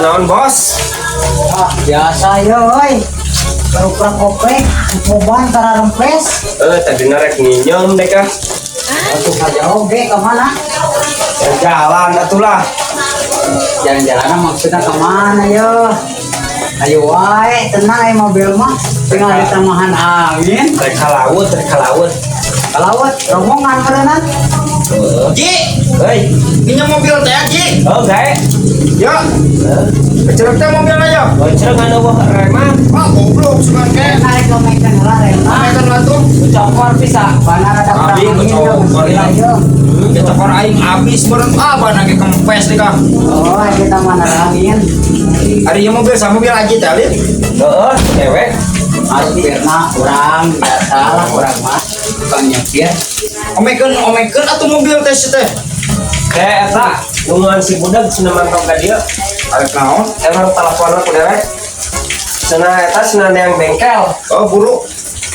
Naon, Bos? Ah, biasa ya, oi. Baru kopi, moban tara rempes. Eh, tadi rek nginjem deh kah? Atuh aja oge kemana? Ya, jalan atuh lah. Jalan-jalan maksudnya kemana yo? Ayo wae, tenang ayo mobil mah. Tinggal di tamahan angin. Rek ka laut, rek ka laut. Ka laut, rombongan meureunan. Ji, Hei, pinjam mobil teh, Ji. Oh, gae. Ya. Kecil teh mobil aja. Bonceng anu wah reman. Ah, goblok sugan ke. Naik lomekan heula rema. Naikkan lah tuh. Cokor bisa. Bana rada kurang Abi, angin, yo. kocokor Gila, yo. Kecokor aing abis meureun ah bana ge kempes deh kah. Oh, kita mana angin. Ari ieu mobil sama mobil Aji teh alin. Heeh, cewek. Supirna kurang biasa lah, kurang mah tukang nyepir. Omekeun omekeun atuh mobil teh si teh. Kayak eta nungguan si budak cenah mantau ka dieu. Arek naon? Emang telepon aku dewek. Cenah eta cenah yang bengkel. Oh, buru.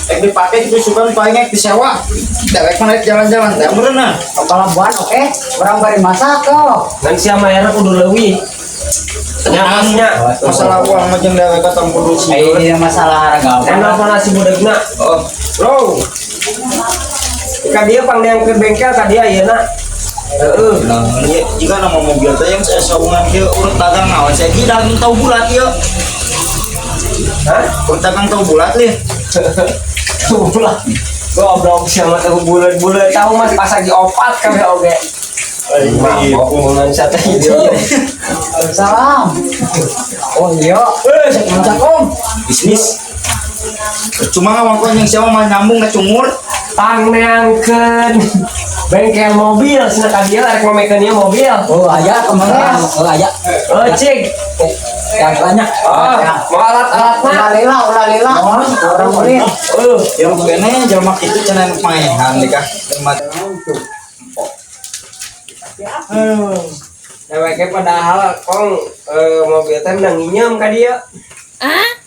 Ek dipake gitu sugan paling ek disewa. Dewek mah rek jalan-jalan teh meureun. Pelabuhan oke, orang bari masak kok. Ngan sia mayarna kudu leuwih. Nya. Masalah uang mah jeung dewek tong kudu Eh, ini masalah harga. Kan telepon si budegna. Oh, Bro. Ka dieu pang yang ke bengkel ka dieu ayeuna. Heeh. Nah, ieu jika nama mobil teh yang saya saungan kieu urut dagang naon saya ji dagang tahu bulat ieu. Hah? Urut dagang tahu bulat lih. Bulat. Goblok siapa tahu bulat-bulat tahu mas pas lagi opat kabeh oge. Mabok ngan sate itu. Salam. Oh iya. Eh, Masak om. Bisnis. Cuma ngawangkon yang siapa mah nyambung ke cungur. Pang neangkeun bengkel mobil cenah ka dieu rek ngomekeun ieu mobil. Oh aya kemana? Oh aya. Oh, cik. Yang banyak. Oh, mau alat-alatna. Ulah lila, ulah lila. Orang beli. Oh, Yang kene jelema kitu cenah nu maehan deh kah. Jelema aduh. Deweke padahal kong mobil teh menang nginjem ka dieu.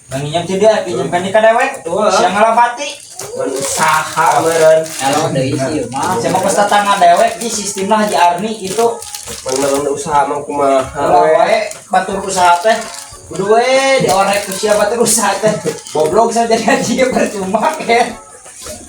Nang nginjem teh dia pinjamkan di ka dewek. Siang ngalapati. Mun usaha meureun. Kalau deui sih mah. Siapa pas tetangga dewek di sistemna Haji Arni itu. Mun usaha mah kumaha Ulah we. wae batur usaha teh. Kudu we diorek ku sia batur usaha teh. Goblok saya jadi haji ge percuma ke.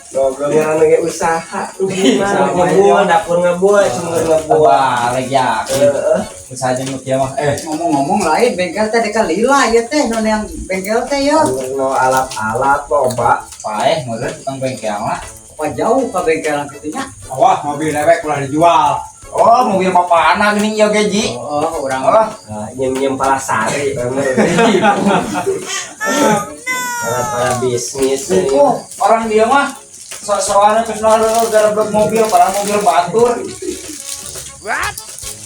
Goblok ngaranna ge usaha tuh gimana ngebul dapur ngebul sumur ngebul. Balik yakin. Heeh. Usaha jeung nu kieu mah eh Ngomong-ngomong lain bengkel teh deka lila ya teh non yang bengkel teh ya. Mau alat-alat loba. Paeh meureun tukang bengkel mah. Apa jauh ke bengkel kitu nya? Wah, mobil dewek ulah dijual. Oh, mobil bapak anak gini ieu ge ji. Oh, orang Oh, Nah, nyem-nyem palasari bener. Para para bisnis. oh, orang dia mah sok-sokan terus garebek mobil padahal mobil batur.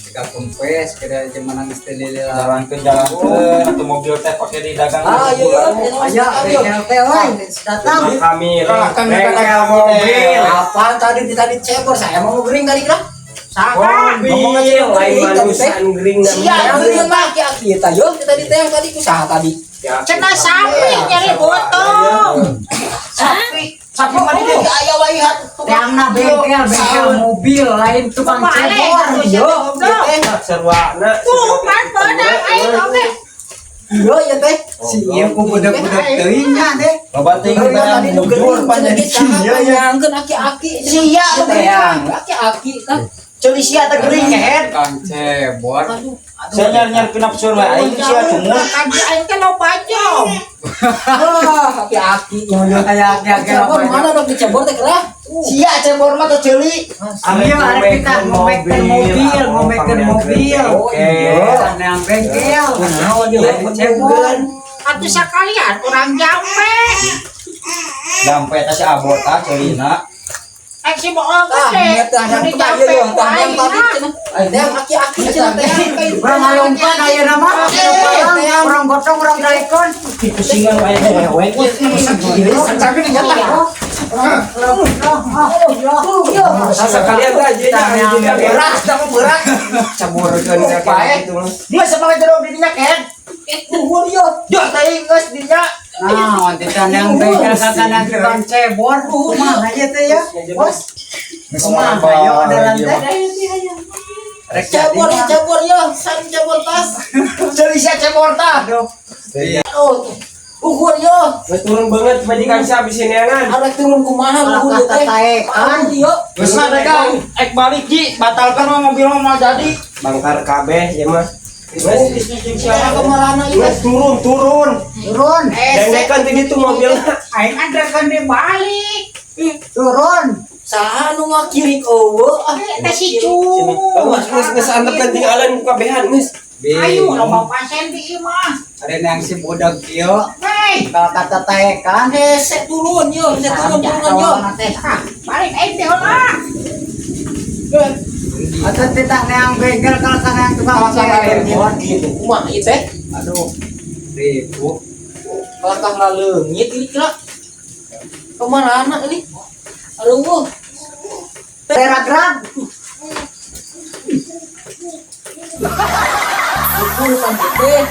Deka kempes kira zaman nangis teh lila. Jalankeun jalankeun atau mobil teh pake didagang. Ah, iya, iya, bengkel teh euy, datang. Kami Kami bengkel mobil. Apaan tadi di tadi cebor saya mau gering kali kira. Mobil lain manusia gering. Sia gering mah aki kita yo kita di teh tadi usaha tadi. Cenah sapi nyari botong. Sapi, sapi mah di aya wae tukang Tiangna bengkel, bengkel mobil lain tukang Balik, cebor. atuh Yo. sia goblok. Seruana. Tuh, pan beunang aing oge. Yo ya teh. Si ieu ku budak-budak teuing nya deh. Loba teuing Tadi nu bujur gering pan jadi sia nyangkeun aki-aki. Sia nu Teang. Aki-aki kan. Ceuli sia teh gering kehed. Tukang cebor. Aduh, Sia nyar-nyar pinap sur wae aing sia cungur. Kaji aing teh loba jom. Ah, aki-aki. Kayak kayak Cebor mana dong dicebor teh kira? Sia cebor mah teh ceuli. Ayo arek kita ngomekeun mobil, ngomekeun mobil. Oh, iya, yang bengkel. Kunaon ieu Cebor. Atuh sakalian urang jampe. Jampe teh si abot ah ceulina. Eh si bohong Ah, gede. nya teh yang Jadi tadi jampe yo ku tah yang aing tadi na. cenah. Teh aki-aki cenah teh. Urang ngalongkan ayeuna mah. Urang gotong, urang daekon. Pusingan wae dewek. Sekalian aja Beras dah mau beras. caburkeun Paeh. gitu mah. Geus sama jero di dinya kehed. Luhur yo. Yo teuing geus di dinya. Nah, teh yang bengkel kagak yang tukang cebor. Kumaha ieu teh ya? Bos. Kumaha ayo odelan teh? Rek jadi Cebor ya mah. cebor yo, san cebor tas. Ceuli sia cebor. Aduh. Oh, ukur yo. Geus turun banget majikan sia bisi neangan. Arek turun kumaha Kalah ukur teh. kataekan. Yo. Geus mah dagang, ek balik Ji, batalkan mah mobil mah moal jadi. Bangkar kabeh ya mah. Geus Bisnis jeung siapa? Kemana ieu? geus turun turun. Turun. Dendekan ti ditu mobilna. Aing andrekan di balik. Turun. Saha nu ngakirik eueuh ah. Eh, teh si cu. Geus geus geus antepkeun tinggalan ku kabehan geus. Ayo, loba pasien di imah. Ada yang si budak kieu. Hei, Kalau kata taekan. Hese turun yo, hese turun turun yo. ah, balik aing teh heula. Atau tidak neang bengkel kalau sana yang tukang telepon. Gitu kumaha ieu teh? Aduh. Ribu. Kalakah laleungit ini kira. Kemana ini? Aduh, Terak-rak. ukur kan teh.